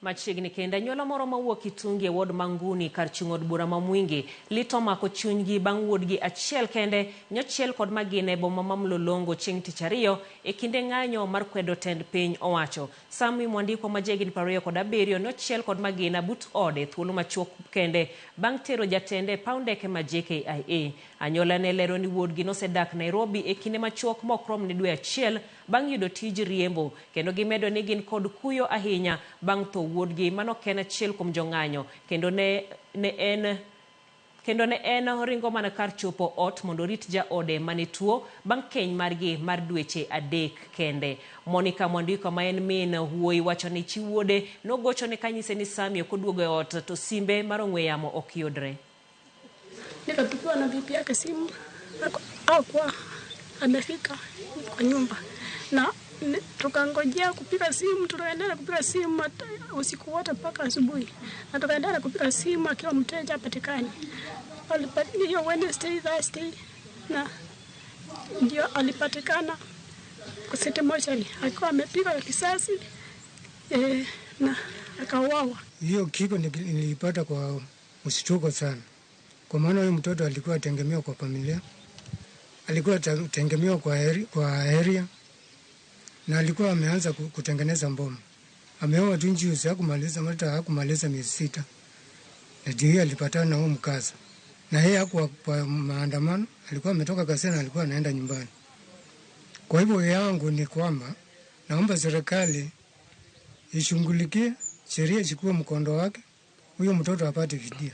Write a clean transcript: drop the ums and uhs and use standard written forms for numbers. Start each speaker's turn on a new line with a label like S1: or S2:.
S1: Machiegni kendo, anyuola moro mawuok Itungi e wod Manguni kar chung' od bura ma Mwingi lit omako chunygi bang' wuodgi achiel kende nyochiel kod magina e boma ma Mlolongo chieng' tich ariyo e kinde ng'anyo mar kwedo tend piny owacho. Sammy Mwandikwa ma jahigni 27 nochiel kod magina but ode thuolo machuok kende bang' tero jatende e paw ndeke ma JKIA. Anyuola ne lero ni wuodgi nosedak Nairobi e kinde machuok ma ok rom ne dwe achiel bang' yudo tij riembo kendo gimedo ni gin kod kuyo ahinya bang' tho wuodgi mano ok en achiel kuom jong'anyo kendo ne ne en kendo ne en oringo mana kar chopo ot mondo orit jaode mane tuo bang' keny margi mar dweche 3 kende. Monica Mwandiko ma en min wuoyi wacho ni chi wuode nogochone kanyise ni Sammy ok oduogo e ot to simbe mar ong'we yamo ok yudre.
S2: Nikapigiwa na bibi yake simu hakuwa amefika kwa nyumba, na tukangojea kupiga simu, tukaendelea kupiga simu usiku wote mpaka asubuhi, na tukaendelea kupiga simu akiwa mteja hapatikani. Hiyo Wednesday, Thursday na ndio alipatikana kwa City Mortuary akiwa amepigwa risasi na akauawa.
S3: Hiyo kifo nilipata kwa mshtuko sana, kwa maana huyu mtoto alikuwa tegemeo kwa familia, alikuwa tegemeo kwa area, na alikuwa ameanza kutengeneza mboma. Ameoa tu juzi, hakumaliza hata hakumaliza miezi 6. Na ndio alipatana na huo mkasa. Na yeye hakuwa kwa maandamano, alikuwa ametoka kazini, alikuwa anaenda nyumbani. Kwa hivyo yangu ni kwamba naomba serikali ishughulikie, sheria ichukue mkondo wake, huyo mtoto apate fidia.